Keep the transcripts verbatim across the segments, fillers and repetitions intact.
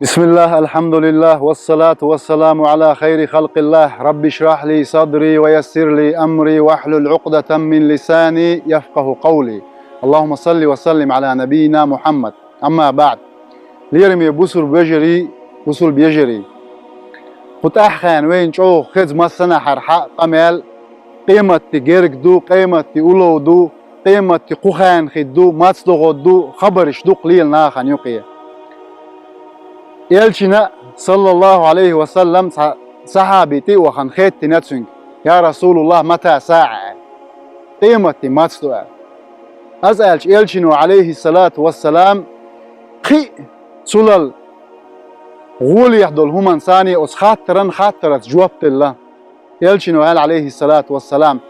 بسم الله، الحمد لله، والصلاة والسلام على خير خلق الله. رب اشرح لي صدري ويسر لي أمري واحلل عقدة من لساني يفقه قولي. اللهم صل وسلم على نبينا محمد. أما بعد. Лераме бусулба вежарий, бусулба ежарий. Кху тӀаьххьарча хенахь вайна чӀогӀа хеза массанахьара хьа а къамел, къематди герга ду, къематди уллув ду, къематди кху хенахь хир ду, маца догӀур ду, хабараш дукха лела нахана юкъе. Элчана, саллаллаху Ӏалайхи ва саллам, цхьа сахьаби тӀе а вахана хеттина цуьнга: «Я РасулуллахӀ, мата саӀа?» Къематди маца ду аьлла. Аз аьлча, Элчано, Ӏалайхи салату ва салам, кхин а цулал гӀолехь долу хӀуманна санна оцу хаттаран хаттарца жоп делла. Элчано аьлла, Ӏалайхи салату ва салам: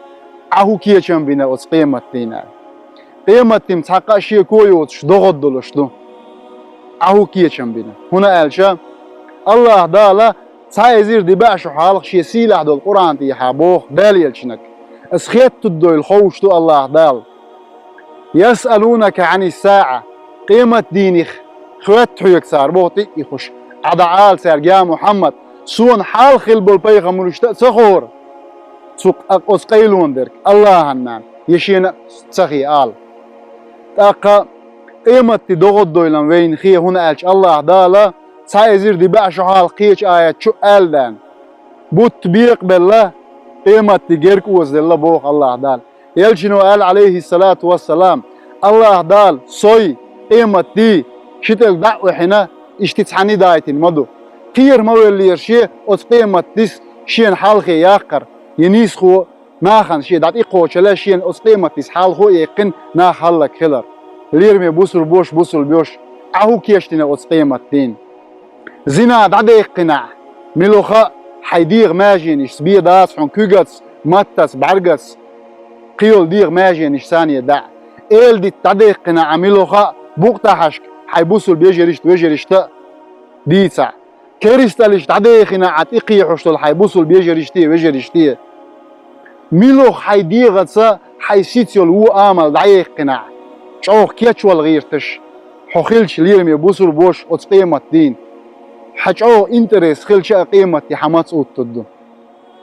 «Ахьа хӀун кечам бина оцу къематдийнахь? Къематди-м цхьа кхаъ шеко а йоцуш догӀур долуш ду. Ахьа хӀун кечам бина?» ХӀунда аьлча АллахӀ Дала цхьа эзар дибаьӀ шо хьалха Шен сийлахь долу Къуръан тӀехь боху Дала Элчанга: «Ас хеттарг дуйла ховш ду АллахӀ Дала. Ясъалунака Ӏанис саӀа, къематдийнах хоьтту хьоьга цара», боху тӀе а ихуш. Ахьа дӀаала цаьрга: «Я Мухьаммад, суна хьалха хилла болу пайхамаршна а ца хуура цу къа-, оцу къайлонан дерг, АллахӀан-м, я шена а ца хуура», ала. ТӀаккха къематди догӀур дуйла-м вайна хуур, хӀунда аьлча АллахӀ Дала цхьа эзар дибаьӀ шо хьалха кхечу аят чу аьлла даьлла: «Бутт бекъабелла, къематди герга озаделла», боху АллахӀ Дала. Элчано аьлла, Ӏалайхи салату ва салам: «АллахӀ Дала сой, къематди ши тӀелг дӀа а оьхьина, иштта цхьаьна дайтина ма ду. Кхера ма веллера Ша оцу къематдис Шена хьалхе яккхар, я нийсхо нахана Ша дӀатӀекхочале Шена оцу къематдис хьалхо а яьккхина, нах хӀаллакьхилар». Лераме бусулба ваша, бусулба йоша, ахьа хӀун кечдина оцу къематдийнахь? Зина дӀадаьккхинехь, мила хаа хьайн дегӀан меженашца, бен дац хьуна куьгаца, маттаца, бӀаьргаца, кхин йолу дегӀан меженаш санна дӀа. Эладита дӀадаьккхинехь, мила хаа букъ тӀехьашка хьайн бусулба йижаршна, вежаршна а дийцахь. Керсталлаш дӀадаьккхинехь, тӀекхехьуш долу хьайн бусулба йижаршна, вежаршна. Мила хьайн дегӀаца хьайн сица йолу вон амал дӀаяьккхинехь, чӀогӀа кечвала гӀерташ хьо хилча, лераме бусулба ваша, оцу къематдийнахь, хьан чӀогӀа интерес хилча а, къематди хьан маца уттур ду?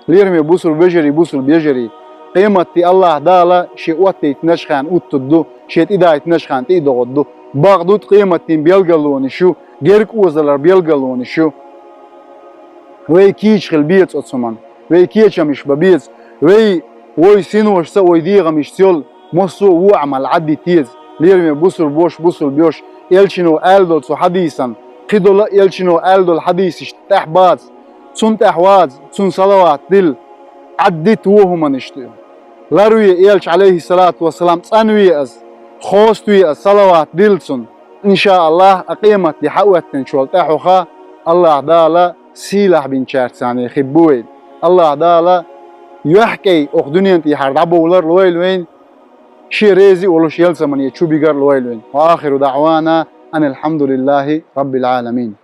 Лераме бусулба вежарий, бусулба йижарий, къематди АллахӀ Дала Шен оттийтинчу хенахь уттур ду, Шен тӀедайтинчу хенахь тӀе а догӀур ду. Бакъду, къематдийнан билгалонаш ю, герга озаларан билгалонаш ю. Вай кийча хила беза оцу хӀуманна. Вай кечамаш бан беза. Вай, вай синошца, вай дегӀамашца йолу массо а вон амал Ӏадита еза. Лераме бусулба ваша, бусулба йоша, Элчано аьлла долу цу хьадисан, кхидолу а Элчано аьлла долу хьадисашна тӀехь база, цунна тӀехь ваза, цунна салават дилла, Ӏадита вон хӀуманаш ду. Ларве Элча, Ӏалайхи салату ва салам, цӀанве иза, хьоставе иза, салават дилла цунна. Ин ша АллахӀ, а къематди хьаоьттинчул тӀаьхьа АллахӀ Дала сийлахь бинчаьрца цхьаьна хир бу вай. АллахӀ Дала юьхькӀай оха дуьнен тӀехьара дӀабовлар лойла вайна, Шен реза а волуш ялсамане чу бигар лойла вайна. Ва ахиру даӀвана анил хьамдулиллахӀи раббил Ӏаламин.